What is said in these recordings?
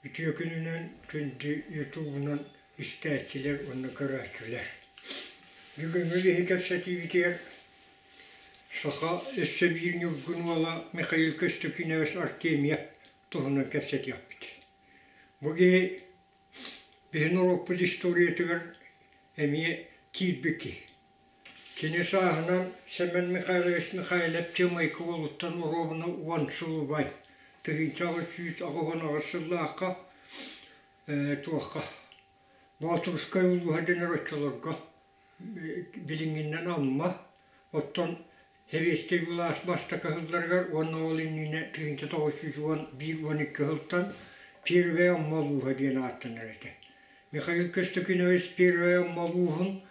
Үтүө күнүнэн күндү ютубунан истээччилэр уонна көрөөччүлэр. Бүгүҥҥү биһи кэпсэтиибитигэр саха өссө биир ньургун уола Михаил Көстөкүүнэбис Артемьев туһунан кэпсэтиэхпит. Бу киһи биһи норуоппут историятыгар эмиэ киирбит киһи. Кини сааһынан Сэмэн Михайлович Михайлов Чымайкы уолуттан оруобуна 10 сыл убай, 1888 сыллаахха туохха Боотурускай улууһа дэнэр оччолорго билиҥҥинэн Амма, оттон Сэбиэскэй былаас бастакы сылларыгар уонна ол иннинэ 1911-12 сылтан Первэй Амма улууһа диэн ааттанар этэ. Михаил Көстөкүнэбис Первэй Амма улууһун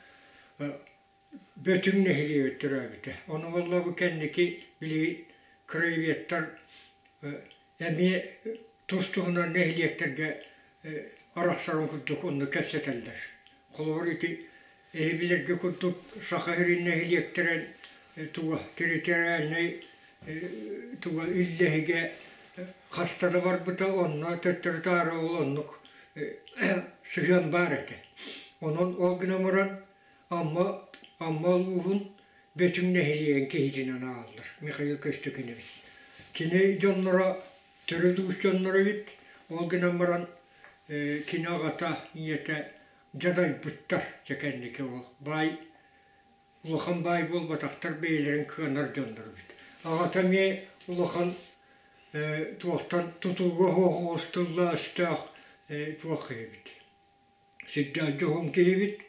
Бөтүҥ нэһилиэгэр төрөөбүтэ. Ону буолла бу кэнники били краеведтар эмиэ тус-туһунан нэһилиэктэргэ арахсарын курдук онно кэпсэтэллэр. Холобур ити эһи билэргэ курдук Саха сирин нэһилиэктэрин туга территориальнай туга үллэһигэ хаста да барбыта онно төттөрү-таары ол оннук сыһыан баар этэ. Онон ол гынан баран Амма Амма улууһун Бөтүҥ нэһилиэгин киһитинэн ааҕаллар Михаил Көстөкүнэбис. Кини дьонноро төрүт уус дьонноро эбит. Ол гынан баран кини аҕата, ийэтэ дьадайбыттар дьэ кэнники ол баай улахан баай буолбатахтар бэйэлэрин кыанар дьоннор эбит. Аҕата эмиэ улахан туохтан тутулуга суох оҕус тыллаах-өстөөх туох киһи эбит. Сүрдээх дьоһун киһибит.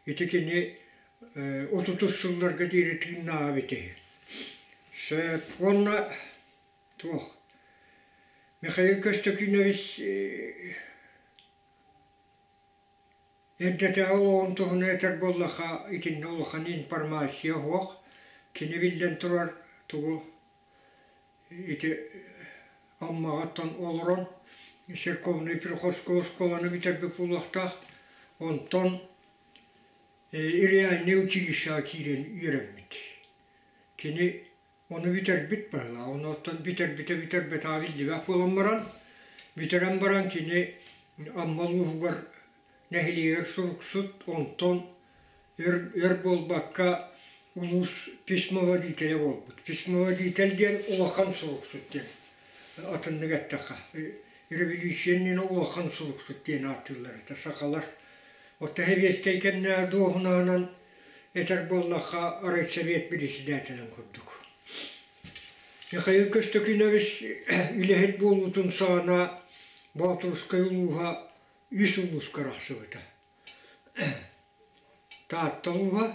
Ити кини 30 сылларга диэри тыыннааҕа эбит үһү. Сөп уонна туох Михаил Көстөкүүнэбис эрдэтээҕи олоҕун туһунан этэр буоллахха итиннэ улахан информация суох. Кини биллэн турар тугу ити Аммаҕаттан олорон церковнай приходской оскуоланы бүтэрбит буолуохтаах. Онтон реальнай училищеҕа киирэн үөрэммит. Кини ону бүтэрбит быһыылаах. Ону оттон бүтэрбитэ бүтэрбэтэҕэ биллибэт буолан баран, бүтэрэн баран кини Амма улууһугар нэһилиэгэр суруксут, онтон өр, өр буолбакка улуус письмоводителэ буолбут. Письмоводитель диэн улахан суруксут диэн атыннык эттэххэ. Революция иннинэ улахан суруксут диэн ааттыыллар этэ сахалар. Оттон сэбиэскэй кэмнээҕи дуоһунаһынан этэр буоллахха райсовет председателин курдук. Михаил Көстөкүүнэбис үлэһит буолуутун саҕана Боотурускай улууһа үс улууска арахсыбыта. Таатта улууһа,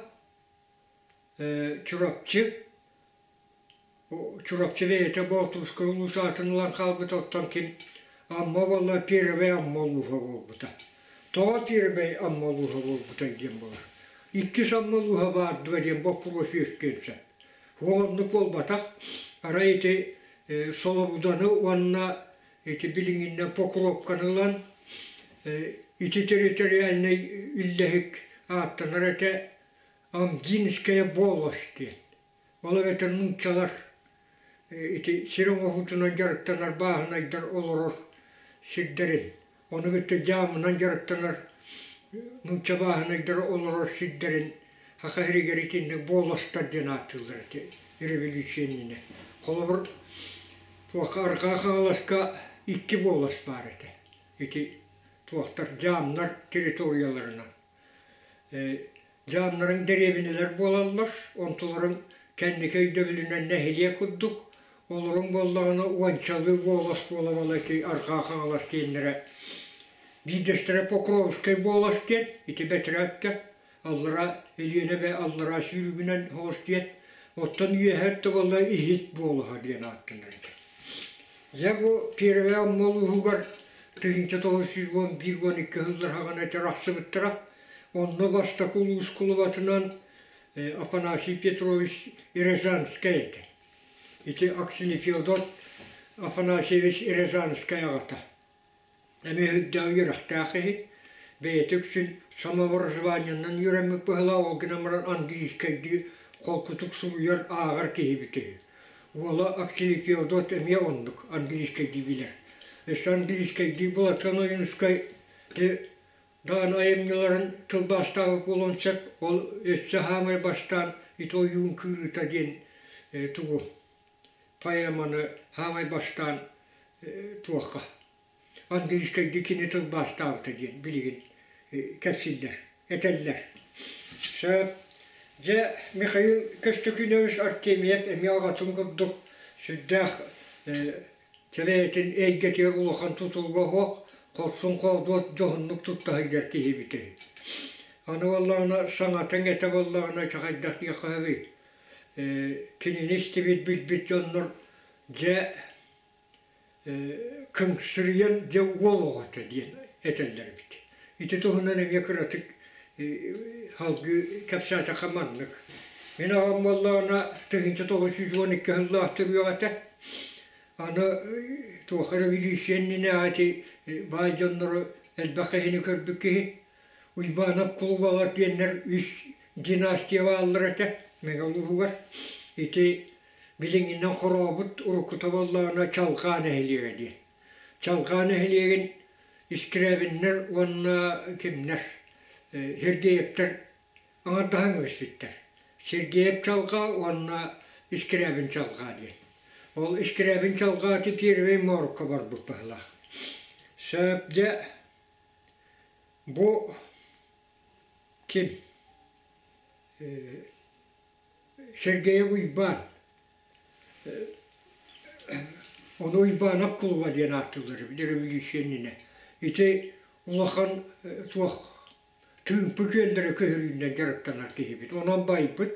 Чурапчы, Чурапчы бэйэтэ Боотурускай улуус аатын ылан хаалбыта, оттон ким Амма буолла Первэй Амма улууһа буолбута. Тоҕо Первэй Амма улууһа буолбутай диэн буолар. Иккис Амма улууһа баар дуо диэн боппуруос үөскүөн сөп. Оннук буолбатах. Арай ити Солобуданы уонна ити билиҥҥинэн Покровканы ылан ити территориальнай үллэһик ааттанар этэ Амгинская волость диэн. Ол эбэтэр нууччалар ити сир оҥоһуутунан дьарыктанар бааһынайдар олорор сирдэрин, ону кытта дьаамынан дьарыктанар нуучча бааһынайдара олорор сирдэрин Саха сиригэр итинник буоластар диэн ааттыыллар ити революция иннинэ. Холобур, туохха Арҕаа Хаҥаласка икки буолас баар этэ. Ити туохтар дьаамнар территорияларынан. Дьаамнарыҥ дэриэбинэлэр буолаллар, онтуларыҥ кэнники өйдөбүлүнэн нэһилиэк курдук, олоруҥ буоллаҕына уончалыы буолас буола-буола ити Арҕаа Хаҥалас диэннэрэ биирдэстэрэ Покровскай буолас диэн, ити бэтэрээттэ, аллараа Өлүөнэ эбэ аллараа сүүрүгүнэн соҕус диэн, оттон үөһэ өттө буолла Иһит буолуһа диэн ааттанар этэ. Дьэ бу Первэй Амма улууһугар 1911-12 сыллар саҕана этэр ахсыбыттара. Онно бастакы улуус кулубатынан Афанасий Петрович Рязанскай этэ. Ити Аксинифеодот Афанасьевич Рязанскай аҕата. Эмиэ үрдээх үөрэхтээх киһи, бэйэтэ үксүн самообразованиенан үөрэммит быһыылаах, ол гынан баран английскайдыы холкутук суруйар, ааҕар киһи эбит үһү. Уола Аксинифеодот эмиэ оннук английскайдыы билэр. Өссө английскайдыы Былатыан Ойуунускай даҕаны айымньыларын тылбаастаабыт буолуон сөп. Ол өссө хаамай бастаан ити ойуун кыырыыта диэн тугу поэманы хаамай бастаан туохха английскайдыы кини тылбаастаабыта диэн билигин кэпсииллэр, этэллэр. Сөп. Дьэ, Михаил Көстөкүүнэбис Артемьев эмиэ аҕатын курдук сүрдээх Сэбээтин эйгэтигэр улахан тутулуга суох, хорсун-хоодуот дьоһуннук тутта сылдьар киһибит үһү. Аны буоллаҕына саҥатыҥ этэ буоллаҕына чахайдах диэххэ сөбүй. Кинини истибит билбит дьоннор дьэ кыҥсырыйан дьэ уол оҕото диэн этэллэр эбит. Ити туһунан эмиэ кыратык салгыы кэпсээтэххэ маннык. Мин аҕам буоллаҕына 1912 сыллаах төрүөх этэ. Аны туох эрэ революция иннинээҕи ити баай дьоннору элбэх киһини көрбүт киһи Уйбаанап кулубалар диэннэр үс династия бааллар этэ Мэҥэ улууһугар. Ити билиҥҥинэн хорообут уруккута буоллаҕына Чалҕаа нэһилиэгэ диэн. Чалҕаа нэһилиэгин Искрябиннэр уонна кимнэр Сергеевтэр аҥардаһан кэбиспиттэр. Сергеев Чалҕаа уонна Искрябин Чалҕаа диэн. Ол Искрябин Чалҕаа ити первый моргка барбыт быһыылаах. Сөп дьэ бу ким Сергеев Уйбаан Ону Уйбаанап кулуба диэн ааттыыллар эбит революция иннинэ. Ити улахан туох тыымпы күөллэрэ көһөрүүнэн дьарыктанар киһибит. Онон байбыт,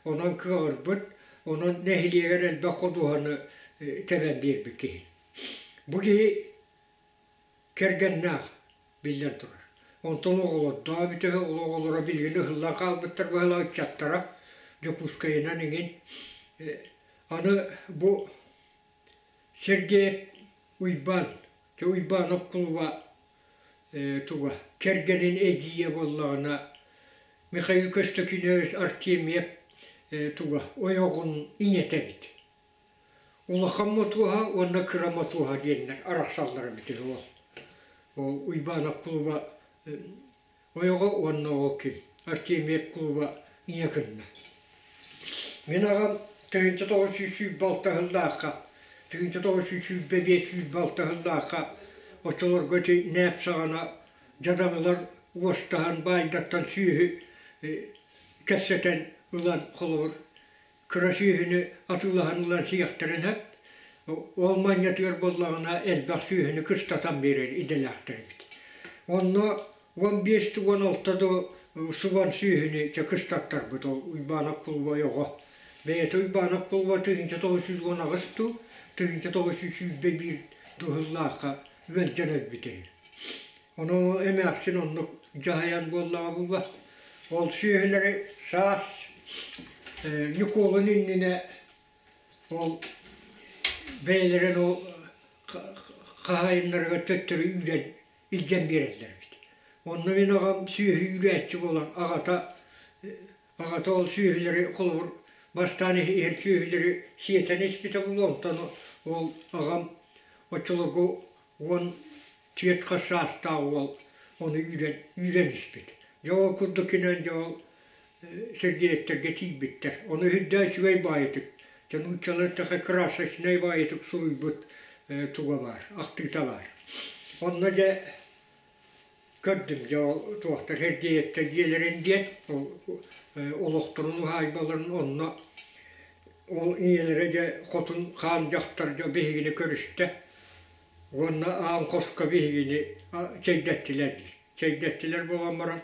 онон кыаҕырбыт, онон нэһилиэгэр элбэх ходуһаны тэбэн биэрбит киһи. Бу киһи кэргэннээх, биллэн турар. Онтон оҕолордоох эбитэ үһү, ол оҕолоро билигин ыһыллан хаалбыттар быһыылаах ыччаттара Дьокуускайынан иҥин. Аны бу Сергей Уйбаан, Уйбаанап кулуба туга кэргэнин эдьиийэ буоллаҕына Михаил Көстөкүүнэбис Артемьев туга ойоҕун ийэтэ эбит. Улахан мотуоһа уонна кыра мотуоһа диэннэр арахсаллар эбит үһү ол. Ол Уйбаанап кулуба ойоҕо уонна ол ким Артемьев кулуба ийэ кынна. Мин аҕам 1926 сыллаахха 1925 26 сыллаахха оччолорго ити нээп саҕана дьадаҥылар уостаһан баайдартан сүөһү кэпсэтэн ылан холобур кыра сүөһүнү атыылаһан ылан сиэхтэрин сөп. Ол манньатыгар буоллаҕына элбэх сүөһүнү кыстатан биэрэр идэлээхтэр эбит. Онно 15 16 да субан сүөһүнү чэ кыстаттарбыт ол Уйбаанап кулуба ойоҕо. Бэйэтэ Уйбаанап кулуба 1918 дуу, 1921 дуу сыллаахха ыалдьан өлбүтэ үһү. Онон ол эмээхсин оннук дьаһайан буоллаҕа буолла. Ол сүөһүлэри саас Ньукуолун иннинэ ол бэйэлэрин ол хаһаайыннарыгар төттөрү үүрэн илдьэн биэрэллэр эбит. Онно мин аҕам сүөһү үүрээччи буолан аҕата аҕата ол сүөһүлэри холобур бастаан иһэр сүөһүлэри сиэтэн испитэ буолуо онтон ол аҕам оччолорго 14 хас саастаах уол ону үүрэн үүрэн испит. Дьэ ол курдук кинэн дьэ ол Сергеевтэргэ тиийбиттэр. Ону үрдээх үчүгэй баайытык, дьэ нууччалар такой красочнай баайытык суруйбут туга баар, ахтыыта баар. Онно дьэ көрдүм дьэ ол туохтар Сергеевтэр дьиэлэрин диэн ол олохторун уһаайбаларын онно ол ийэлэрэ дьэ хотун хаан дьахтар дьэ биһигини көрүстэ Уонна аан хоско биһигини чэйдэттилэр диир. Чэйдэттилэр буолан баран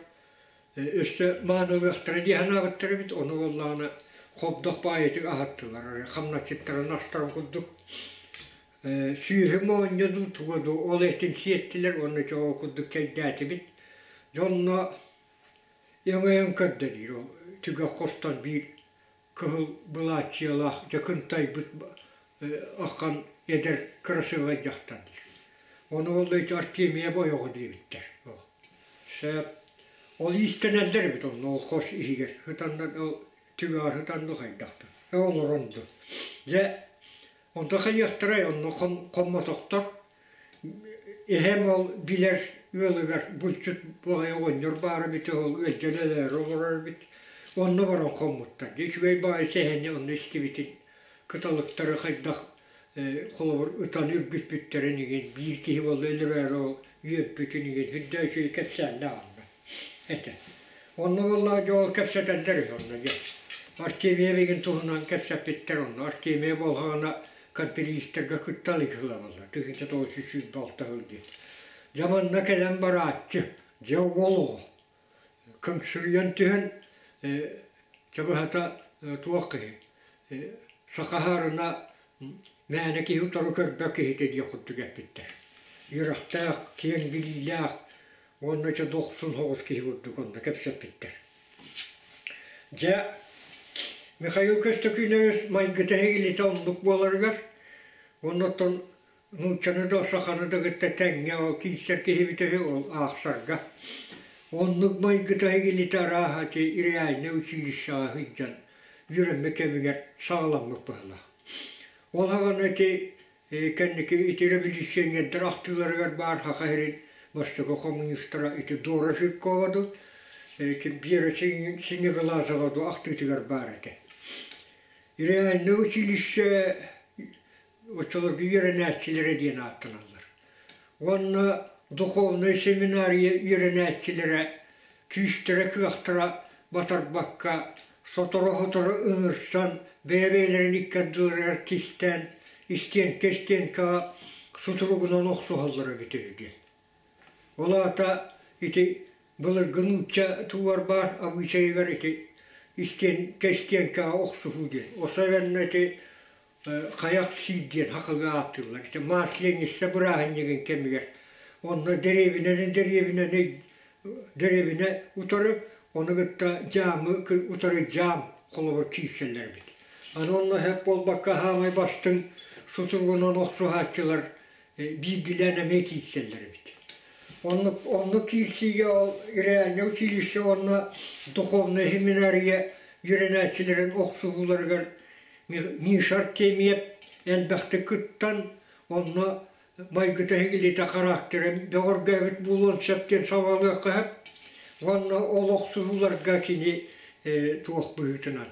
өссө маанылыахтара дии санаабыттар эбит, ону буоллаҕына хобдох баайытык аһаттылар, хамначчыттарын астарын курдук. Сүөһү моонньо дуу туга дуу ол этин сиэттилэр уонна чоҕо курдук чэйдээтибит. Дьонно өҥөйөн көрдө диир ол түгэх хостон биир кыһыл былааччыйалаах дьакынтайбыт аххан эдэр кырасыабай дьахтар диир. Ону ол ити Артемия бойоҕо диэбиттэр. Сөп. Ол иистэнэллэр эбит онно ол хос иһигэр сытаннар ол түгэҕэр сытан ду хайдах да олорон ду. Дьэ онто хайыахтарай онно хоммотохтор. Эһэм ол билэр ыалыгар булчут баҕайы оҕонньор баара эбитэ ол ыалдьан өлөөрү олорор эбит. Онно баран хоммуттар. Дьэ үчүгэй баҕайы сэһэни онно истибитин кыталыктары хайдах холобур ытан үргүппүттэрин игин биир киһи буолла өлөрөөрү ол үөппүтүн игин үрдээ үчүгэй кэпсээннээх онно этэ. Онно буоллаҕа дьэ ол кэпсэтэллэр үһү онно дьэ. Артемия игин туһунан кэпсэппиттэр онно. Артемия буоллаҕына конференцтарга кытта илик сылабаллар 1926 сыл диэн. Дьэ манна кэлэн барааччы, дьэ уол оҕо кыҥсырыйан түһэн чэ быһата туох киһи сахаһарына мээнэ киһи утары көрбөт киһитэ диэх курдук эппиттэр. Үөрэхтээх, киэҥ билиилээх уонна чэ дохсун соҕус киһи курдук онно кэпсэппиттэр. Дьэ, Михаил Көстөкүүнэбис майгыта иһигилитэ оннук буоларыгар, уонна оттон нууччаны да, саханы да кытта тэҥҥэ ол киирсэр киһибит үһү ол аахсарга. Оннук майгыта иһигилитэ арааһа ити реальнай училищеҕа сылдьан үөрэммит кэмигэр саҕаламмыт быһыылаах. Ол саҕана ити Кэнники ити революционердар ахтыыларыгар баар Саха сирин бастакы коммунистара ити Дора Жиркова дуу, Вера Синеглазова дуу ахтыытыгар баар этэ. Реальнай училище оччолорго үөрэнээччилэрэ диэн ааттаналлар. Уонна духовнай семинария үөрэнээччилэрэ күүстэрэ-кыахтара батарбакка сотору-сотору ыҥырсан, бэйэ-бэйэлэрин икки ардыларыгар кистээн, истиэҥкэ-истиэҥкэҕэ сутуругунан охсуһаллара эбитэ үһү диэн. Ол аата ити былыргы нуучча туугар баар абыычайыгар ити истиэҥкэ-истиэҥкэҕэ охсуһуу диэн. Особенно ити хайах сиир диэн хахыгы ааттыыллар. Ити Масленица бырааһынньыгын кэмигэр онно дэриэбинэни дэриэбинэни дэриэбинэ утары, ону кытта дьаамы утары дьаам холобур киирсэллэр эбит. Аны онно сөп буолбакка саамай бастыҥ сутуругунан охсуһааччылар биирдиилээн эмиэ киирсэллэр эбит. Оннук, оннук киирсиигэ ол реальнай училище уонна духовнай семинария үөрэнээччилэрин охсуһууларыгар Миша Артемьев элбэхтик кыттан, онно майгыта-сигилитэ характера бөҕөргөөбүт буолуон сөп диэн сабаҕалыахха сөп. Уонна ол охсуһууларга кини туох быһыытынан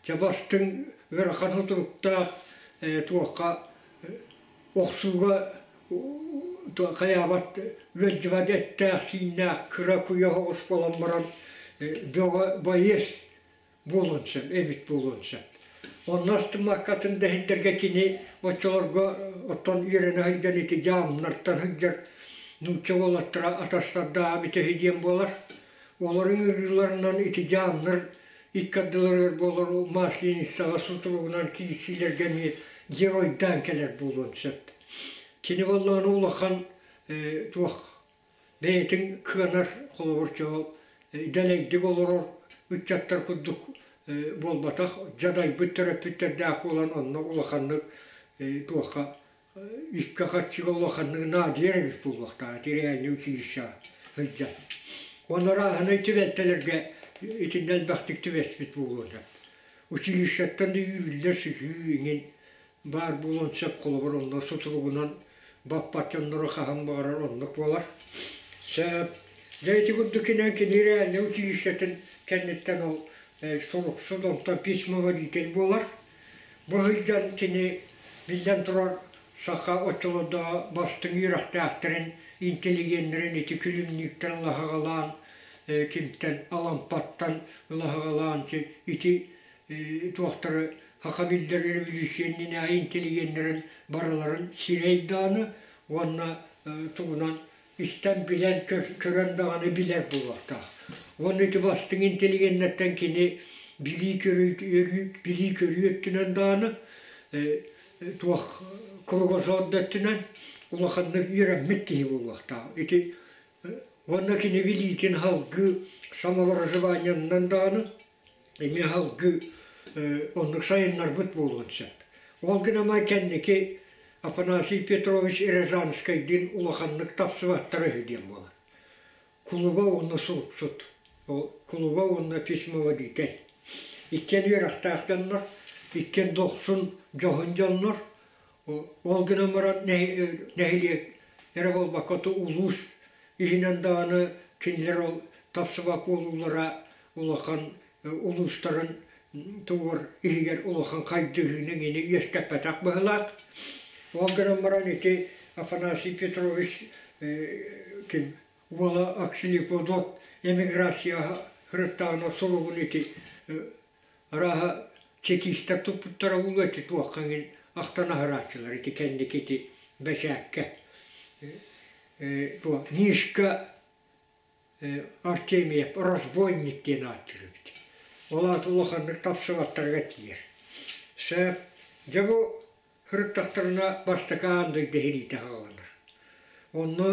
дьэ бастыҥ ыарахан утуруктаах туохха охсууга хайаабат ыалдьыбат эттээх-сииннээх кыра куйа соҕус буолан баран бөҕө боец буолуон сөп, эбит буолуон сөп. Онно астыммаккатын да иһиттэргэ кини оччолорго оттон үөрэнэ сылдьан ити дьаамнартан сылдьар нуучча уолаттара атастардаабыт үһү диэн буолар. Олорун ыҥырыыларынан ити дьаамнар икки ардыларыгар буолар Масленицаҕа сутуругунан киирсиилэргэ эмиэ геройдаан кэлэр буолуон сөп. Кини буоллаҕына улахан туох бэйэтин кыанар холобур чоҕул дэлэйдик олорор ыччаттар курдук буолбатах дьадайбыт төрөппүттэрдээх буолан онно улаханнык туохха үпкэ-харчыга улаханнык наадыйар эбит буолуохтаах реальнай училищеҕа сылдьан. Уонна арааһынай түбэлтэлэргэ итиннэ элбэхтик түбэспит буолуон сөп. Училищеттан да үүрүллэр сыһыы иҥин баар буолуон сөп холобур онно сутуругунан баппат дьоннору хаһан баҕарар оннук буолар. Сөп. Дьэ ити курдук кинэн кини реальнай училищетын кэнниттэн ол суруксут онтон письмоводитель буолар. Бу сылдьан кини биллэн турар саха оччолордооҕу бастыҥ үөрэхтээхтэрин, интеллигеннэрин ити күлүмнүүктэн лаһаҕалаан, кимтэн Алампаттан лаһаҕалаан ити туохтары саха биллэр революционнай интеллигеннэрин барыларын сирэй даҕаны уонна тугунан истэн билэн көрөн даҕаны билэр буолуохтаах. Уонна ити бастыҥ интеллигеннэртэн кини билии-көрүү билии-көрүү өттүнэн даҕаны туох кругозор да өттүнэн улаханнык үөрэммит киһи буолуохтаах. Ити уонна кини билиитин салгыы самообразованиенынан даҕаны эмиэ салгыы оннук сайыннарбыт буолуон сөп. Ол гынан кэнники Афанасий Петрович Рязанскайдыын улаханнык тапсыбаттара үһү диэн буолар. Кулуба уонна суруксут, ол кулуба уонна письмоводитель. Иккиэн үөрэхтээх дьоннор, иккиэн дохсун дьоһун дьоннор. Ол гынан баран нэһилиэк эрэ буолбакка улуус иһинэн даҕаны кинилэр ол тапсыбат буолуулара улахан улуустарын тугур иһигэр улахан хайдыһыыны эҥини үөскэппэтэх быһыылаах. Ол гынан баран ити Афанасий Петрович ким уола Аксилиподот эмиграцияҕа сырыттаҕына суругун ити арааһа чекистэр туппуттара буолуо ити туохха эҥин ахтан аһарааччылар ити кэнники ити бэчээккэ туох Мишка Артемьев разбойник диэн ааттыыр эбит. Ол аата улаханнык тапсыбаттарыгар тиийэр. Сөп. Дьэ бу сырыттахтарына бастакы аан дойду сэриитэ саҕаланар. Онно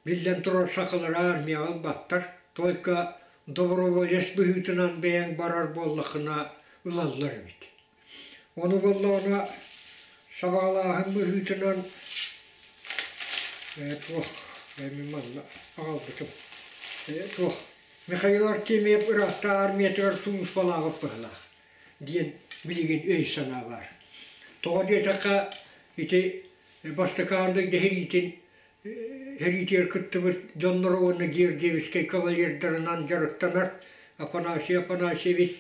биллэн турар сахалар армияҕа ылбаттар. Только доброволец быһыытынан бэйэҥ барар буоллаххына ылаллар эбит. Ону буоллаҕына сабаҕалааһын быһыытынан туох мин манна аҕалбытым туох Михаил Артемьев ыраахтааҕы армиятыгар сулууспалаабыт быһыылаах диэн билигин өй-санаа баар. Тоҕо диэтэххэ ити бастакы аан дойду сэриитин сэриитигэр кыттыбыт дьонноро уонна Георгиевскай кавалердарынан дьарыктанар Афанасий Афанасьевич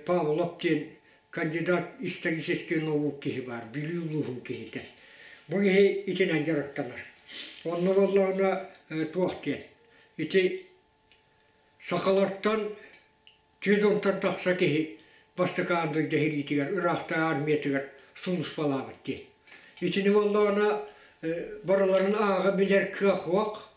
Павлов диэн кандидат исторических наук киһи баар, Бүлүү улууһун киһитэ. Бу киһи итинэн дьарыктанар. Онно буоллаҕына туох диэн, ити сахалартан 410 тахса киһи бастакы аан дойду сэриитигэр, ыраахтааҕы армиятыгар сулууспалаабыт диэн. Итини буоллаҕына барыларын ааҕа билэр кыах суох.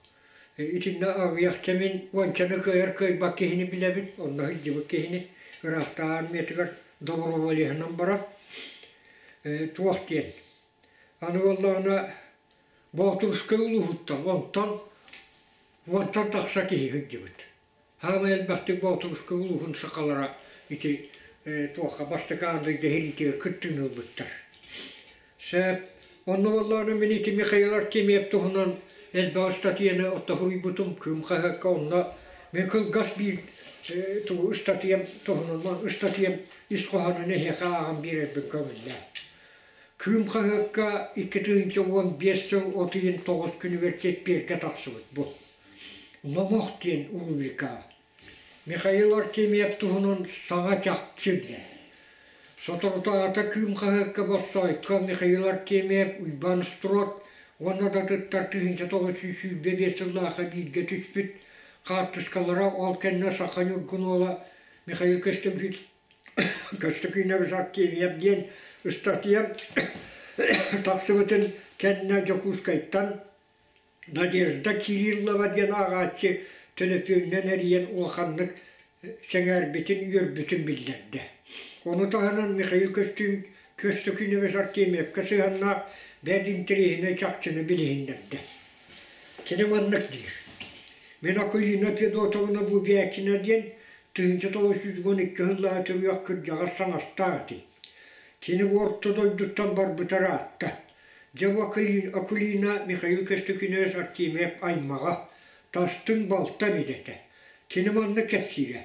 Итиннэ аҕыйах кэмин уончаны кыайар кыайбат киһини билэбин, онно сылдьыбыт киһини ыраахтааҕы армиятыгар доброволеһынан баран туох диэн. Аны буоллаҕына Боотурускай улууһуттан онтон уонтан тахса киһи сылдьыбыт. Саамай элбэхтик Боотурускай улууһун сахалара ити туохха бастакы аан дойду сэриитигэр кыттыыны ылбыттар. Сөп. Онно буоллаҕына мин ити Михаил Артемьев туһунан элбэх ыстатыйаны отто суруйбутум Кыым хаһыакка онно мин кылгас биир тугу ыстатыйам туһунан ыстатыйам ис хоһоонун эһиэхэ ааҕан биэрэрбин көҥүллээ. Кыым хаһыакка 2015 сыл от ыйын 9 күнүгэр чэппиэргэ тахсыбыт бу. Номох диэн рубрика. Михаил Артемьев туһунан саҥа чахчы диэн. Соторутааҕыта Кыым хаһыакка Боссоойко Михаил Артемьев, Уйбаан Строд уонна да атыттар 1925 сыллаахха бииргэ түспүт хаартыскалара ол кэннэ Саха Ньургун уола Михаил Көстөкүүн Көстөкүүнэбис Артемьев диэн ыстатыйа тахсыбытын кэннэ Дьокуускайтан Надежда Кириллова диэн ааҕааччы төлөпүөнүнэн эрийэн улаханнык сэҥээрбитин, үөрбүтүн биллэрдэ. Ону таһынан Михаил Көстөкүүнэбис Артемьевка сыһыаннаах бэрт интэриэһинэй чахчыны билиһиннэрдэ. Кини маннык диир: «Мин Акулина Федотовна Бубякина диэн 1912 сыллааҕы төрүөх кырдьаҕас саҥастаах этим. Кини бу орто дойдуттан барбыта ыраатта. Дьэ бу Акулина Михаил Көстөкүүнэбис Артемьев аймаҕа, тастыҥ балта эбит этэ. Кини маннык кэпсиирэ: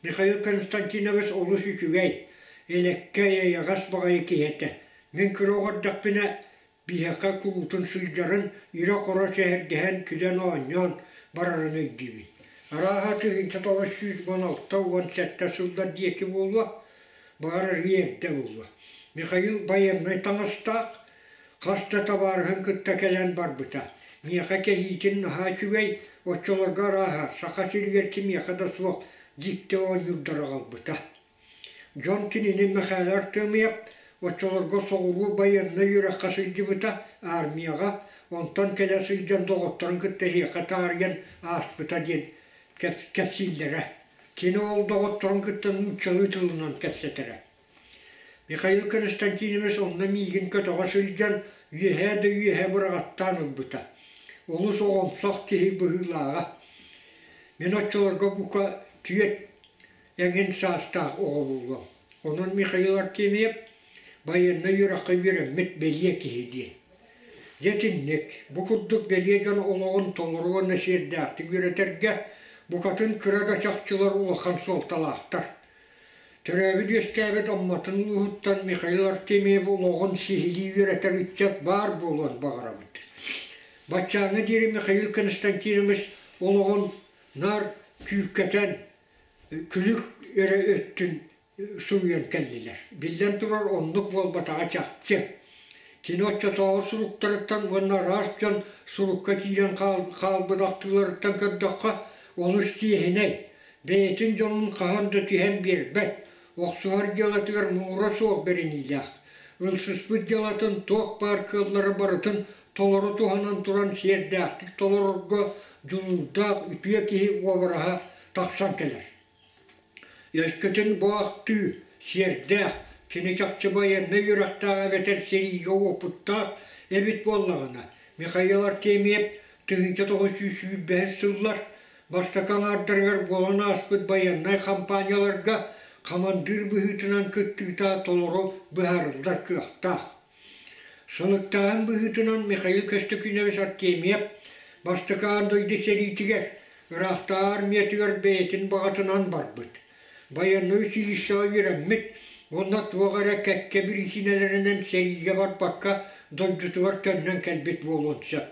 Михаил Константинович олус үчүгэй, элэккэй, эйэҕэс баҕайы киһи этэ. Мин кыра оҕо эрдэхпинэ биһиэхэ куруутун сылдьарын ирэ-хоро сэһэргэһэн, күлэн-оонньоон барарын өйдүүбүн. Арааһа 1916-17 сыллар диэки буолуо, баҕарар эрдэ буолуо. Михаил байыаннай таҥастаах, хас да табаарыһын кытта кэлэн барбыта. Миэхэ кэһиитин наһаа үчүгэй, оччолорго арааһа Саха сиригэр кимиэхэ да суох дьикти оонньуурдары аҕалбыта. Дьон кинини Мэхээлэ Артемьев оччолорго соҕуруу байыаннай үөрэххэ сылдьыбыта, армияҕа, онтон кэлэ сылдьан доҕотторун кытта эһиэхэ таарыйан ааспыта диэн кэпсииллэрэ. Кини ол доҕотторун кытта нууччалыы тылынан кэпсэтэрэ. Михаил Константинович онно миигин көтөҕө сылдьан үөһээ да үөһэ быраҕаттаан ылбыта. Олус оҕомсох киһи быһыылааҕа. Мин оччолорго бука түөрт эҥин саастаах оҕо буолуом. Онон Михаил Артемьев байыаннай үөрэххэ үөрэммит бэлиэ киһи диэн. Дьэ итинник, бу курдук бэлиэ дьон олоҕун толору уонна сиэрдээхтик үөрэтэргэ букатын кыра да чахчылар улахан суолталаахтар. Төрөөбүт-үөскээбит Амматын улууһуттан Михаил Артемьев олоҕун сиһилии үөрэтэр ыччат баар буолуон баҕарабыт. Баччааҥҥа диэри Михаил Константинович олоҕун наар күүркэтэн, күлүк эрэ өттүн суруйан кэллилэр. Биллэн турар, оннук буолбатаҕа чахчы. Кини оччотооҕу суруктарыттан уонна араас дьон сурукка киирэн хаалбыт ахтыыларыттан көрдөххө, олус чиэһинэй, бэйэтин дьонун хаһан да түһэн биэрбэт, охсуһар дьыалатыгар муҥура суох бэриниилээх, ылсыспыт дьыалатын туох баар кыаллара барытын толору туһанан туран сиэрдээхтик толорорго дьулуурдаах үтүө киһи уобараһа тахсан кэлэр. Өскөтүн бу ахтыы сиэрдээх, кини чахчы байыаннай үөрэхтээх эбэтэр сэриигэ уопуттаах эбит буоллаҕына, Михаил Артемьев 1925 сыллар бастакы аҥаардарыгар буолан ааспыт байыаннай хампаанньаларга хамандыыр быһыытынан кыттыыта толору быһаарыллар кыахтаах. Сылыктааһын быһыытынан Михаил Көстөкүүнэбис Артемьев бастакы аан дойду сэриитигэр, ыраахтааҕы армиятыгар бэйэтин баҕатынан барбыт. Байыаннай училищеҕа үөрэммит уонна туох эрэ кэккэ бириичинэлэринэн сэриигэ барбакка дойдутугар төннөн кэлбит буолуон сөп.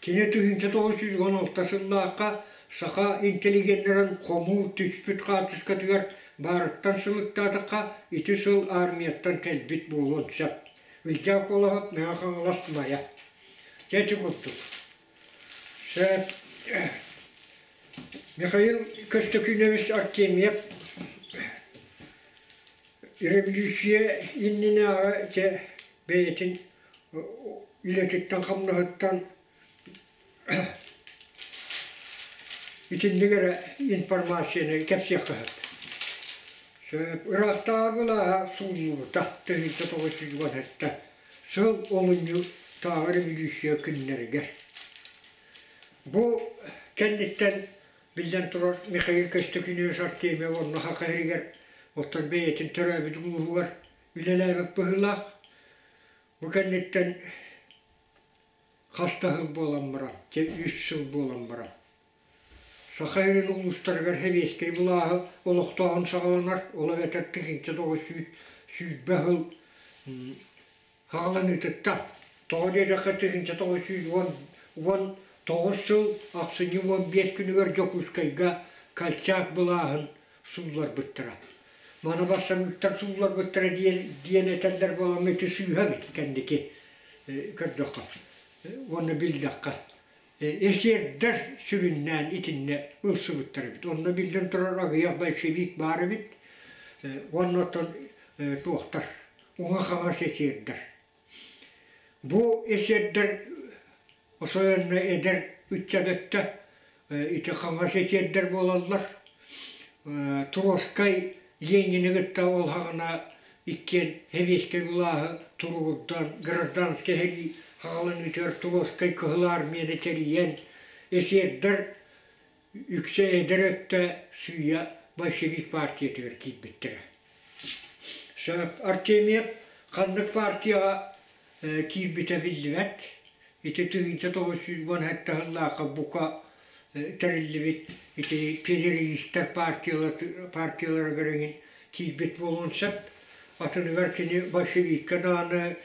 Кини 1916 сыллаахха саха интеллигеннэрин хомуур түспүт хаартыскатыгар баарыттан сылыктаатахха, ити сыл армияттан кэлбит буолуон сөп. Ылдьаа Куолаһап Мэҥэ Хаҥалас Майа. Дьэ ити курдук. Сөп. Михаил Көстөкүүнэбис Артемьев революция иннинээҕи дьэ бэйэтин үлэтиттэн-хамнаһыттан итинник эрэ информацияны кэпсиэххэ сөп. Сөп. Ыраахтааҕы былааһа сууллубута 1997 сыл олунньутааҕы революция күннэригэр. Бу кэнниттэн биллэн турар Михаил Көстөкүүнэбис Артемьев уонна Саха сиригэр оттон бэйэтин төрөөбүт улууһугар үлэлээбит быһыылаах. Бу кэнниттэн хас да сыл буолан баран, дьэ үс сыл буолан баран, Саха сирин улуустарыгар сэбиэскэй былааһы олохтооһун саҕаланар, ол эбэтэр 1920 сыл саҕаланыытыттан. Тоҕо диэтэххэ 1919 сыл ахсынньы 15 күнүгэр Дьокуускайга Колчак былааһын суулларбыттара. Маны бассабыыктар суулларбыттара диэн, диэн этэллэр буолан ити сыыһа эбит кэнники көрдөххө уонна биллэххэ. Эсердэр сүрүннээн итиннэ ылсыбыттар эбит. Онно биллэн турар аҕыйах большевик баар эбит. Уонна оттон туохтар, уҥа-хаҥас эсердэр. Бу эсердэр особенно эдэр ыччат өттө ити хаҥас эсердэр буолаллар. Троцкай Ленини кытта ол саҕана иккиэн сэбиэскэй былааһы туругурдан гражданскай сэрии саҕаланыытыгар Троцкай Кыһыл Армияны тэрийэн эсердэр үксэ эдэр өттө сыыйа большевик партиятыгар киирбиттэрэ. Сөп. Артемьев ханнык партияҕа киирбитэ биллибэт. Ити 1917 сыллаахха бука тэриллибит ити федералистар партияларыгар эҥин киирбит буолуон сөп. Атыныгар кини большевикка даҕаны,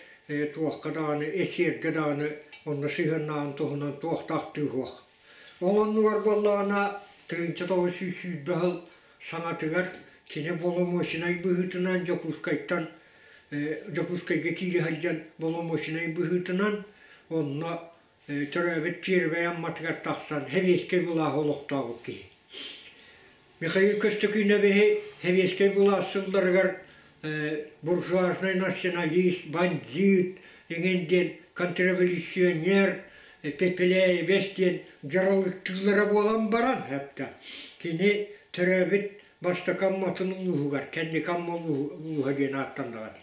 туохха даҕаны, эсергэ даҕаны онно сыһыаннааҕын туһунан туох да ахтыы суох. Ол оннугар буоллаҕына 1920 сыл саҥатыгар кини боломуочунай быһыытынан Дьокуускайтан Дьокуускайга киирэ сылдьан боломуочунай быһыытынан онно төрөөбүт Первэй Амматыгар тахсан сэбиэскэй былааһы олохтообут киһи. Михаил Көстөкүүнэбиһи сэбиэскэй былаас сылларыгар буржуазнай националист, бандьыыт эҥин диэн контрреволюционер, Пепеляевец диэн дьаралыктыыллара буолан баран хэптэ кини төрөөбүт бастакы Амматын улууһугар, кэнники Амма улууһа диэн ааттаннаҕа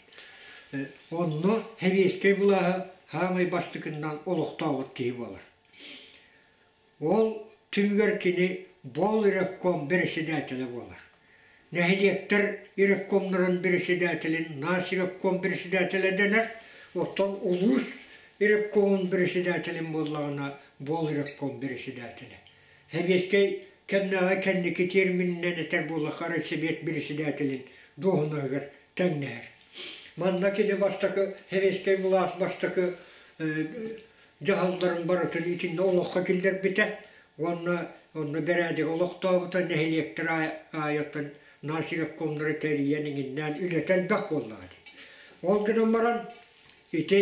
Онно сэбиэскэй былааһы саамай бастакыннан олохтообут киһи буолар. Ол түмүгэр кини Бол ревком бэрэссэдээтэлэ буолар. Нэһилиэктэр ревкомнарын бэрэссэдээтэлин Наас ревком бэрэссэдээтэлэ дэнэр, оттон улуус ревкомун бэрэссэдээтэлин буоллаҕына Бол ревком бэрэссэдээтэлэ. Сэбиэскэй кэмнээҕи кэнники термининэн этэр буоллахха райсэбиэт бэрэссэдээтэлин дуоһунаһыгар тэҥнэһэр. Манна кини бастакы сэбиэскэй былаас бастакы дьаһалларын барытын итиннэ олоххо киллэрбитэ уонна онно бэрээдэги олохтообута нэһилиэктэр аайыттан наасиревкомнары тэрийэн иҥиннээн үлэтэ элбэх буоллаҕа дии. Ол гынан баран ити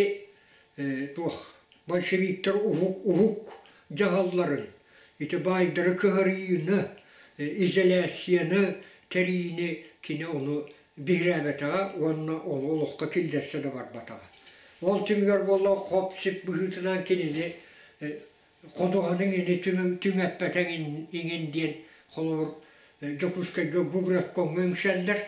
туох большевиктар уһук уһук дьаһалларын ити баайдары кыһарыйыыны изоляцияны тэрийиини кини ону биһирээбэтэҕэ уонна ону олоххо киллэрсэ да барбатаҕа. Ол түмүгэр буолла хоп-сип быһыытынан кинини ходуһаныҥ ини түҥэппэтэҥ иҥин диэн холобур Дьокуускайга Губревкомҥа үҥсэллэр.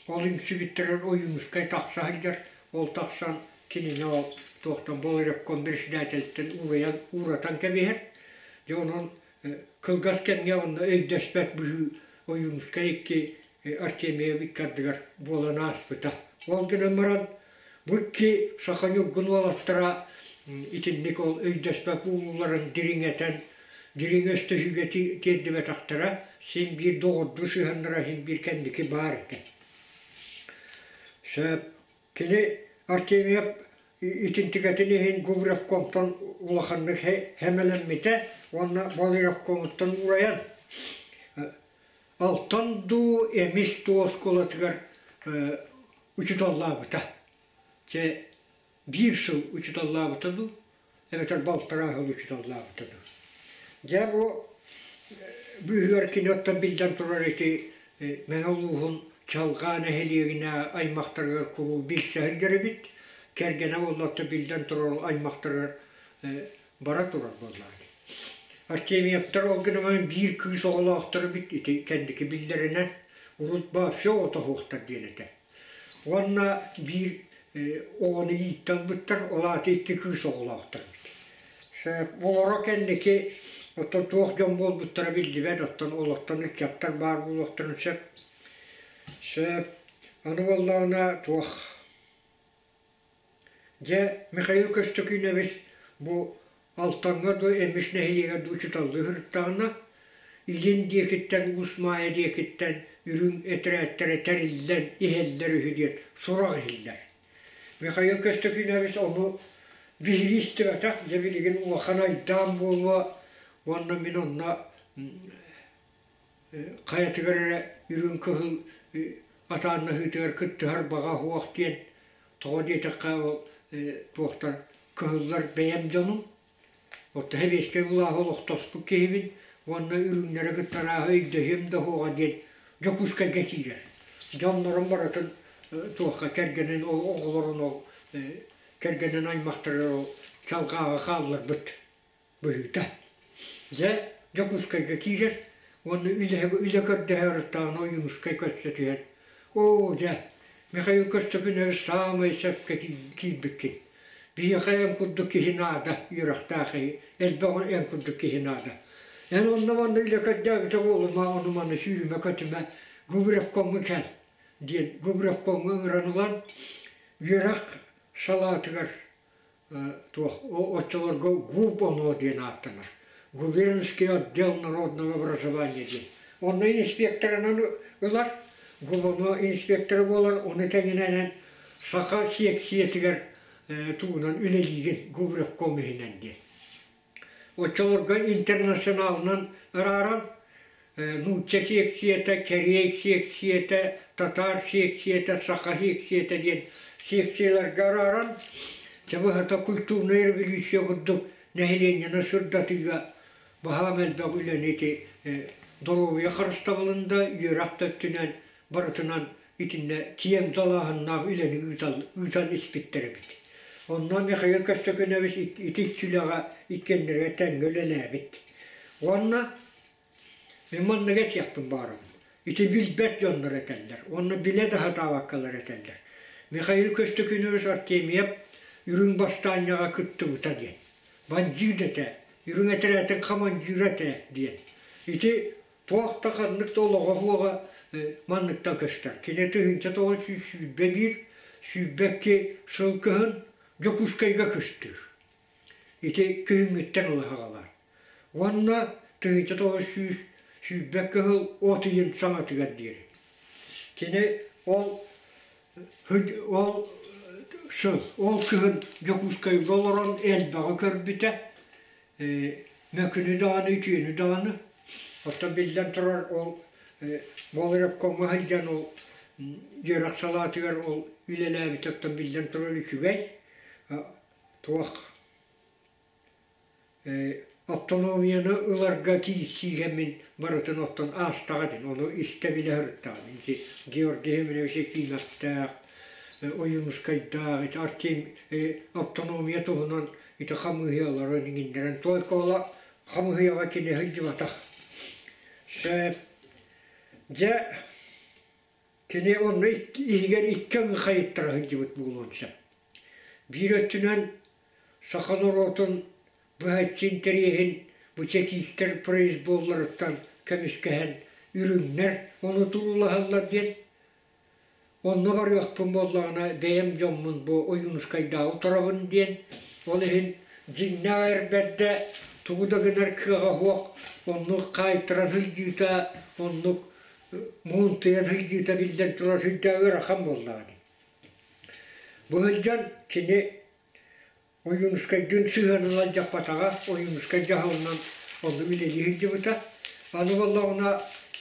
Ол үҥсүбүттэрэр Ойуунускай тахса сылдьар. Ол тахсан кинини ол туохтан Болревком председателиттэн уурайан ууратан кэбиһэр. Дьэ онон кылгас кэмҥэ онно өйдөспөт быһыы Ойуунускай икки Артемьев икки ардыгар буолан ааспыта. Ол гынан баран бу икки саха ньургун уолаттара итинник ол өйдөспөт буолууларын дириҥэтэн, дириҥ өстөһүүгэ тиэрдибэтэхтэрэ, син биир доҕордуу сыһыаннара син биир кэнники баар этэ. Сөп. Кини Артемьев итинтикэтин иһин Губревкомтан улаханнык хэмэлэммитэ уонна Балыревкомуттан уурайан Алтан дуу, Эмис дуу оскуолатыгар учууталлаабыта. Чэ, биир сыл учууталлаабыта дуу, эбэтэр балтараа сыл учууталлаабыта дуу. Дьэ, бу быыһыгар кини оттон биллэн турар ити Мэҥэ улууһун Чалҕаа нэһилиэгинэ аймахтарыгар куруук билсэ сылдьар эбит. Кэргэнэ буолла оттон биллэн турар аймахтарыгар бара турар буоллаҕа дии. Артемьевтар ол гынан биир кыыс оҕолоохтор эбит ити кэнники биллэринэн урут вообще отоһуохтар диэн этэ. Уонна биир оҕону ииттэ ылбыттар, ол аата икки кыыс оҕолоохтор эбит. Олоро кэнники оттон туох дьон буолбуттара биллибэт, оттон олортон ыччаттар баар буолуохтарын сөп. Сөп. Аны буоллаҕына туох Дьэ, Михаил Көстөкүүнэбис бу Алтаҥҥа дуу, Эмис нэһилиэгэр дуу учууталлыы сырыттаҕына, илин диэкиттэн Уус Маайа диэкиттэн үрүҥ этэрээттэрэ тэриллэн иһэллэр үһү диэн сурах иһиллэр. Михаил Көстөкүүнэбис ону биһирии истибэтэх, дьэ билигин улахан айдаан буолуо уонна мин онно хайатыгар эрэ үрүҥ кыһыл атааннаһыытыгар кыттыһар баҕа суох диэн тоҕо диэтэххэ ол туохтар кыһыллар бэйэм дьонум оттон сэбиэскэй былааһы олохтоспут киһибин уонна үрүҥнэри кытта арааһы өйдөһүөм да суоҕа диэн Дьокуускайга киирэр. Дьоннорун барытын туохха кэргэнин ол оҕолорун ол кэргэнин аймахтарыгар ол чалҕааҕа хаалларбыт быһыыта. Дьэ, Дьокуускайга киирэр уонна үлэ, үлэ көрдөһө Ойуунускай көрсө түһэн, «Оо, дьэ, Михаил Көстөкүүнэбис саамай сөпкө киирбиккин. Биһиэхэ эн курдук киһи наада, үөрэхтээх киһи, элбэх эн курдук киһи наада. Эн онно-манна үлэ көрдөөбүтэ буолума, ону-маны сүүрүмэ-көтүмэ, Губревкомҥа кэл» диэн Губревкомҥа ыҥыран ылан, үөрэх салаатыгар туох оччолорго ГУП-ОНО диэн ааттанар губернский отдел народного образования диэн онно инспекторынан ылар ГУП-ОНО инспектора буолар ону тэҥинэн саха сиэксийэтигэр тугунан үлэлиигин губревком иһинэн диэн Оччолорго интернационалынан арааран нуучча сиэксийэтэ, кэриэй сиэксийэтэ, татаар сиэксийэтэ, саха сиэксийэтэ диэн сиэксийэлэргэ арааран, чэ быһата культурнай революция курдук нэһилиэнньэни сырдатыыга баһаам элбэх үлэни ити доруобуйа харыстабылын да, үөрэх да өттүнэн барытынан итиннэ киэҥ далааһыннаах үлэни ыытан испиттэр эбит. Онно Михаил Көстөкүнэбис ити икки үлэҕэ иккиэннэригэр тэҥҥэ үлэлээбит. Уонна мин манныгы этиэхпин баҕарабын. Ити билбэт дьоннор этэллэр уонна билэ да сатаабаккалар этэллэр. Михаил Көстөкүнэбис Артемьев үрүҥ бастаанньаҕа кыттыбыта диэн. Бандьыыт этэ, үрүҥ этэрээтин хамандьыыра этэ диэн. Ити Туох да ханнык да олоҕо суоҕа манныктан көстөр. Кини 1921, 22 сыл кыһын Дьокуускайга кыстыыр. Ити күһүҥҥүттэн ыла саҕалаан. Уонна 1922 кыһыл от ыйын саҥатыгар диэри. Кини ол ол сыл. Ол кыһын Дьокуускайга олорон элбэҕи көрбүтэ. Мөкүнү даҕаны, үтүөнү даҕаны. Оттон биллэн турар ол Болрепкомҥа сылдьан ол үөрэх салаатыгар ол үлэлээбитэ оттон биллэн турар үчүгэй. Туох Автономияны ыларга киирсиигэ мин барытын оттон аастаҕа диэн, ону истэ-билэ сырыттаҕым. Ити Георгий Семенович Ефимовтаах, Ойуунускайдаах, ити Артем автономия туһунан ити хамыыһыйаларын иҥиннэрэн только ола хамыыһыйаҕа кини сылдьыбатах. Сөп. Дьэ, кини онно иһигэр икки аҥы хайыттара сылдьыбыт буолуон сөп. Биир өттүнэн саха норуотун быһаччы интэриэһин бу чэкиистэр произволларыттан көмүскэһэн үрүҥнэр ону туруулаһаллар диэн онно барыахпын буоллаҕына бэйэм дьоммун бу Ойуунускайдааҕы утарабын диэн ол иһин дьиҥнээх эр бэрдэ тугу да гынар кыаҕа суох оннук хаайтаран сылдьыыта оннук муунтуйан сылдьыыта биллэн турар сүрдээх ыарахан буоллаҕа дии. Бу сылдьан кини Ойуунускайдыын сыһыанын алдьаппатаҕа, Ойуунускай дьаһалынан онно үлэлии сылдьыбыта. Аны буоллаҕына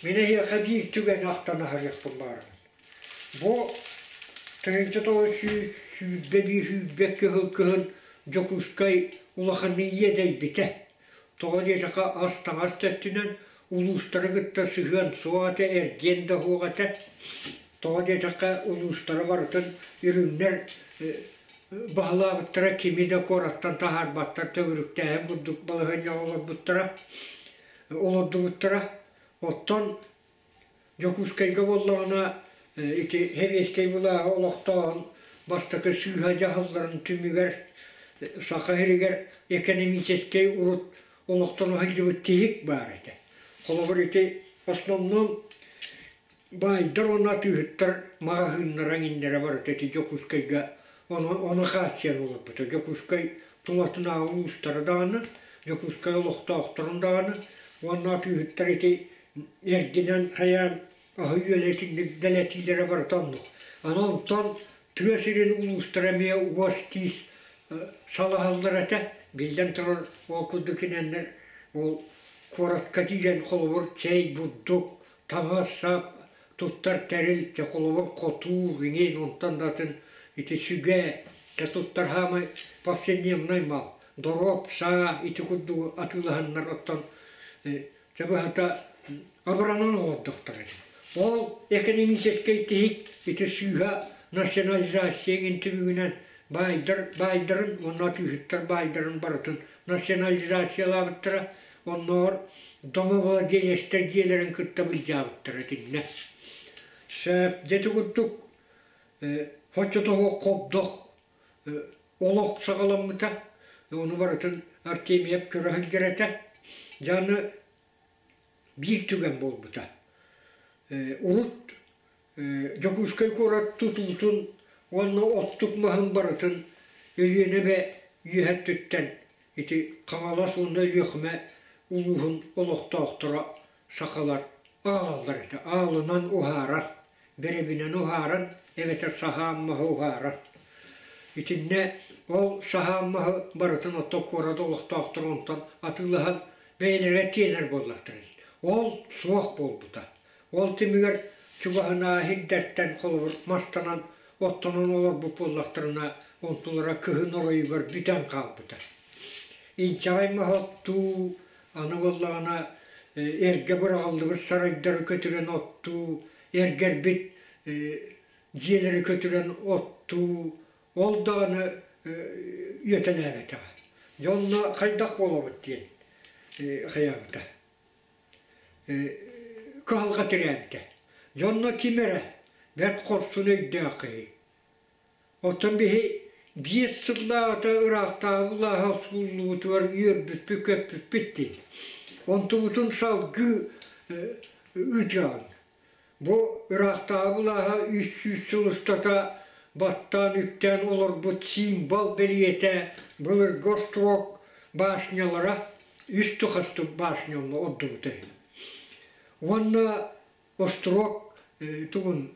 мин эһиэхэ биир түгэни ахтан аһарыахпын баҕарабын. Бу 1921 сүүрбэккэ сыл кыһын Дьокуускай улаханнык иэдэйбитэ. Тоҕо диэтэххэ ас-таҥас да өттүнэн улуустары кытта сыһыан суох этэ, эргиэн да суох этэ. Тоҕо диэтэххэ улуустары барытын үрүҥнэр баһылаабыттара, кими да куораттан таһаарбаттар, төгүрүктээһин курдук балаһыанньаҕа олорбуттара, олордубуттара. Оттон Дьокуускайга буоллаҕына ити сэбиэскэй былааһы олохтооһун бастакы сыыһа дьаһалларын түмүгэр Саха сиригэр экономическэй урут олохтоно сылдьыбыт тиһик баар этэ. Холобур ити основном баайдар уонна атыыһыттар маҕаһыыннара иҥиннэрэ барыта ити Дьокуускайга ону, ону хааччыйан олорбута. Дьокуускай тулатынааҕы улуустара даҕаны, Дьокуускай олохтоохторун даҕаны уонна атыыһыттар ити эргинэн хайаан аһы-үөлэ итинник дэлэтиилэрэ барыта оннук. Аны онтон тыа сирин улуустара эмиэ уос-тиис салаһаллар этэ. Биллэн турар, ол курдук кинилэр ол куоратка киирэн холобур чэй, бурдук, таҥас-сап, туттар тэрил, дьэ холобур хотуур, иҥин, онтон да атын ити сүгэ, дьэ туттар хаамай повседневнай мал, доруоп, саа ити курдугу атыылаһаннар оттон Чэ быһата абыранан олордохтор этэ. Ол экономическай тиһик ити сыыһа национализация иҥин түмүгүнэн баайдар баайдарын уонна атыыһыттар баайдарын барытын национализациялаабыттара, оннооҕор домовладелецтэр дьиэлэрин кытта былдьаабыттара итиннэ. Сөп, дьэ ити курдук оччотооҕу хобдох олох саҕаламмыта. Ону барытын Артемьев көрө сылдьар этэ. Дьэ аны биир түгэн буолбута. Урут Дьокуускай куорат тутуутун уонна оттук маһын барытын Өлүөнэ эбэ үөһэ өттүттэн ити Хаҥалас уонна Өлүөхүмэ улууһун олохтоохторо сахалар аҕалаллар этэ. Аалынан уһаарар бэрэбинэни уһааран эбэтэр саһаан маһы уһааран. Итиннэ ол саһаан маһы барытын оттон куорат олохтоохторо онтон атыылаһан бэйэлэрэ тиэнэр буоллахтара. Ол суох буолбута. Ол түмүгэр чугаһынааҕы сирдэртэн холобур мастанан оттонон олорбут буоллахтарына онтулара кыһын оройугар бүтэн хаалбыта. Инчэҕэй маһы оттуу, Аны буоллаҕына эргэ быраҕыллыбыт сарайдары көтүрэн оттуу, эргэрбит дьиэлэри көтүрэн оттуу, ол даҕаны үөтэлээбэтэҕэ. Дьэ онно хайдах буолабыт диэн хайаабыта. Кыһалҕа тирээбитэ. Дьэ онно ким эрэ бэрт хорсун өйдөөх киһи Оттон биһи биэс сыллааҕыта ыраахтааҕы былааһа сууллубутугар үөрбүппүт-көппүппүт дии. Онтубутун салгыы ыытыаҕыҥ. Бу ыраахтааҕы былааһа 300 сыл устата баттаан үктээн олорбут символ бэлиэтэ былыргы остуруок башнялара үс тухастык башня онно ордубута үһү. Уонна остуруок тугун.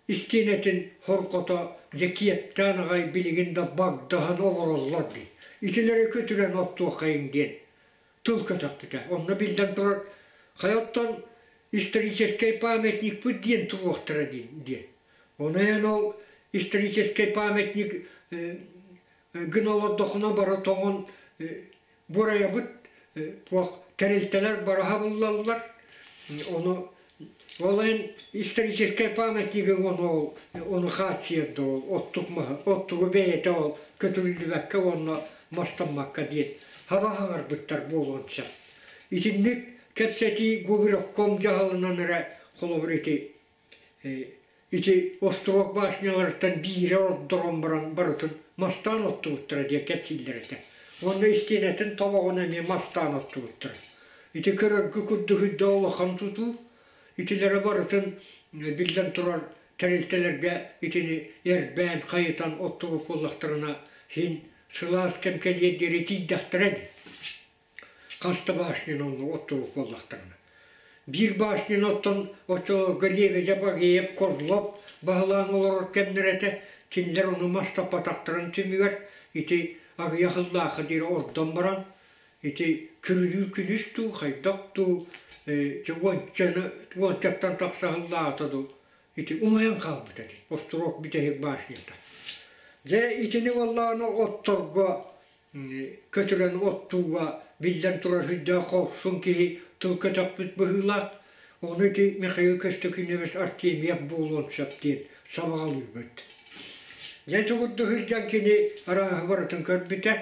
истиэнэтин хорҕото дьэ киэптээн аҕай билигин да багдаһан олороллор дии. Итилэри көтүрэн оттуоххайыҥ диэн тыл көтөхпүтэ. Онно биллэн турар, хайа оттон историческай памятникпыт диэн туруохтара диэн. Онон ол историческай памятник гына олордохуна бары тоҥон бурайабыт туох тэрилтэлэр бары хабыллаллар. Ону ол эн историческай памятнигыҥ ону ону хааччыйар да ол оттук маһы оттугу бэйэтэ ол көтүрүллүбэккэ уонна мастаммакка диэн хаба хаҥарбыттар буолуон сөп. Итинник кэпсэтии Губеревком дьаһалынан эрэ холобур ити ити остуруок башняларыттан биирэ ордорон баран барытын мастаан оттубуттара диэн кэпсииллэр этэ. Уонна истиэнэтин тобоҕун эмиэ мастаан оттубуттара. Ити көрөргө курдук үрдэ улахан тутуу. Итилэрэ барытын биллэн турар тэрилтэлэргэ итини эрбээн, хайытан оттубут буоллахтарына син сылаас кэм кэлиэр диэри тиийдэхтэрэ дии. Хас да башняны онно оттубут буоллахтарына. Биир башняны оттон оччолорго Лебедев, Агеев, Козлов баһылаан олорор кэмнэрэ этэ. Кинилэр ону мас таппатахтарын түмүгэр ити аҕыйах ыллаахха диэри ордон баран ити күрүлүүр күнүс дуу, хайдах дуу, уончаттан тахса ыллаата дуу, ити умайан хаалбыта дии, остуруок бүтэһик башнята. Дьэ итини буоллаҕына отторго көтүрэн оттууга биллэн турар сүрдээх хорсун киһи тыл көтөхпүт быһыылаах. Ону ити Михаил Көстөкүүнэбис Артемьев буолуон сөп диэн сабаҕалыыбыт. Дьэ ити курдук сылдьан кини арааһы барытын көрбүтэ.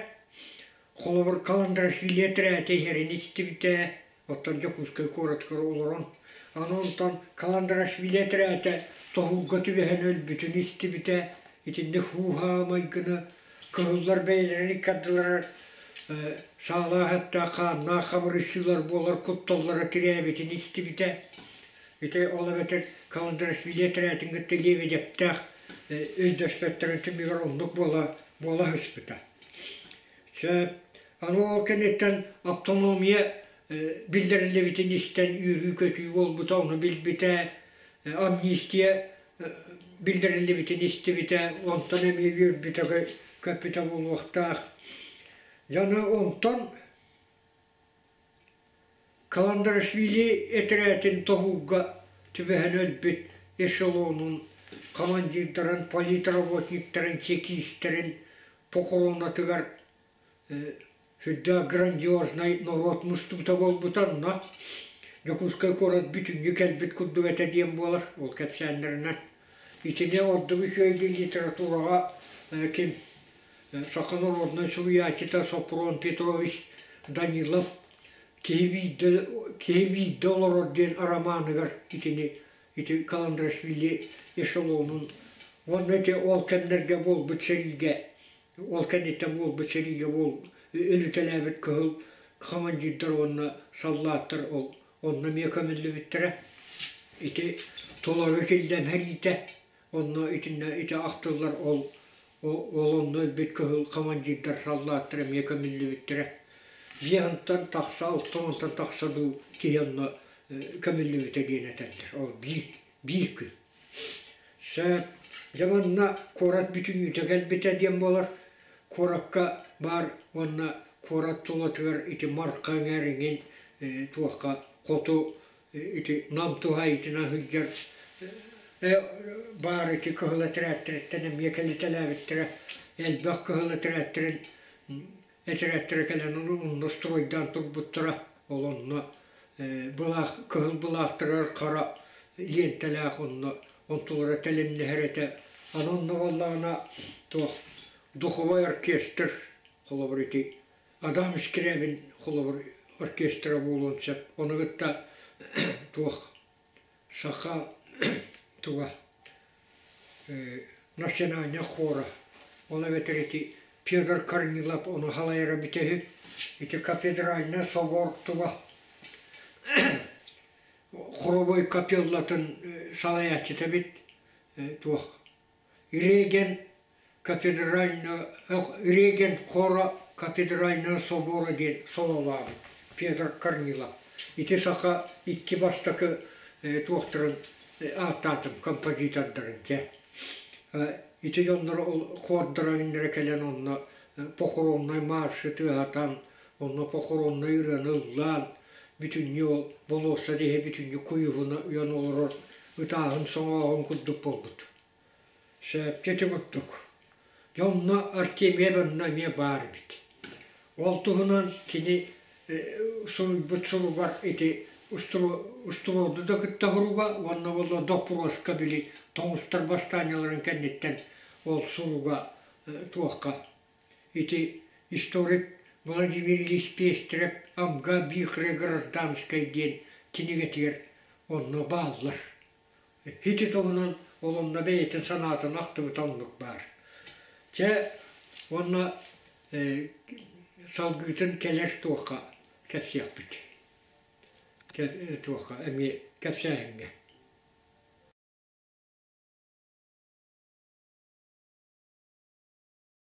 Холобур, Каландрашвили этэрээтэ иһэрин истибитэ, оттон Дьокуускай куоратыгар олорон, аны онтон Каландрашвили этэрээтэ тоһуурга түбэһэн өлбүтүн истибитэ, итинник һуу-һаа майгыны кыһыллар бэйэлэрин икки ардыларыгар саалаах эттээх хааннаах хабырыйсыылар буолар кутталлара тирээбитин истибитэ. Ити ол эбэтэр Каландрашвили этэрээтин кытта Лебедевтээх өйдөспөттөрүн түмүгэр оннук буола буола сыспыта. Сөп. Аны ол кэнниттэн автономия биллэриллибитин истэн үөрүү-көтүү буолбута, ону билбитэ, амнистия биллэриллибитин истибитэ, онтон эмиэ үөрбүтэ, көппүтэ буолуохтаах. Дьону онтон Каландрашвили этэрээтин тоһуурга түбэһэн өлбүт эшелонун командирдарын, политработниктарын, чекистэрин похоронатыгар сүрдээх грандиознай норуот мустуута буолбута онно Дьокуускай куорат бүтүннүү кэлбит курдук этэ диэн буолар ол кэпсээннэринэн. Итини ордук үчүгэй литератураҕа ким саха норуодунай суруйааччыта Сопрун Петрович Данилов киһи биирдэ киһи биирдэ олорор диэн арамааныгар итини ити Каландрашвили эшелонун уонна ити ол кэмнэргэ буолбут сэриигэ ол кэнниттэн буолбут сэриигэ буол өлүтэлээбит кыһыл командирдар уонна саллааттар ол онно эмиэ көмүллүбүттэрэ ити Тулагы Киллэм сэриитэ онно итиннэ ити ахтыллар ол ол онно өлбүт кыһыл командирдар саллааттар эмиэ көмүллүбүттэрэ биэһинтэн тахса алтан тахса дуу киһи онно көмүллүбүтэ диэн этэллэр ол биир биир күн Сөп. Дьэ манна куорат бүтүннүүтэ кэлбитэ диэн буолар. Куоракка баар уонна куорат тулатыгар ити Марха эҥээр эҥин туохха хоту ити Нам туһаайыытынан сылдьар баар ити кыһыл этэрээттэриттэн эмиэ кэлитэлээбиттэрэ. Элбэх кыһыл этэрээттэрин этэрээттэрэ кэлэн онно стройдаан турбуттара. Ол онно былаах кыһыл былаахтарыгар хара лиэнтэлээх онно онтулара тэлимнэһэр этэ. Аны онно буоллаҕына туох духовой оркестр холобур ити Адам Скрябин холобур оркестра буолуон сөп. Ону кытта туох саха туга национальнай хора ол эбэтэр ити Федор Корнилов ону салайара эбитэ үһү. Ити кафедральнай собор туга хоровой капеллатын салайааччыта эбит туох Реген кафедрального Реген хора кафедрального собора диэн сололообут Федор Корнилов. Ити саха икки бастакы туохтарын ааттаатым композитордарын дьэ. Ити дьоннор ол хуордара иннэрэ кэлэн онно похороннай маршы тыаһатан, онно похороннай ырыаны ыллаан, бүтүннүү ол болуоссат иһэ бүтүннүү куйуһуна уйан олорор ытааһын-соҥооһун курдук буолбут. Сөпкө ити курдук. Дьэ онно Артемьев онно эмиэ баар эбит. Ол туһунан кини суруйбут суругар ити устуруоду да кытта суруга уонна буолла доппуруоска били тоҥустар бастаанньаларын кэнниттэн ол суруга туохха ити историк Владимир Ильич Пестерев Амга Вихре гражданскай диэн кинигэтигэр онно бааллар. Ити туһунан ол онно бэйэтин санаатын ахтыбыта оннук баар. Чэ, уонна салгыытын кэлэр туохха кэпсиэхпит. Туохха эмиэ кэпсээһиҥҥэ.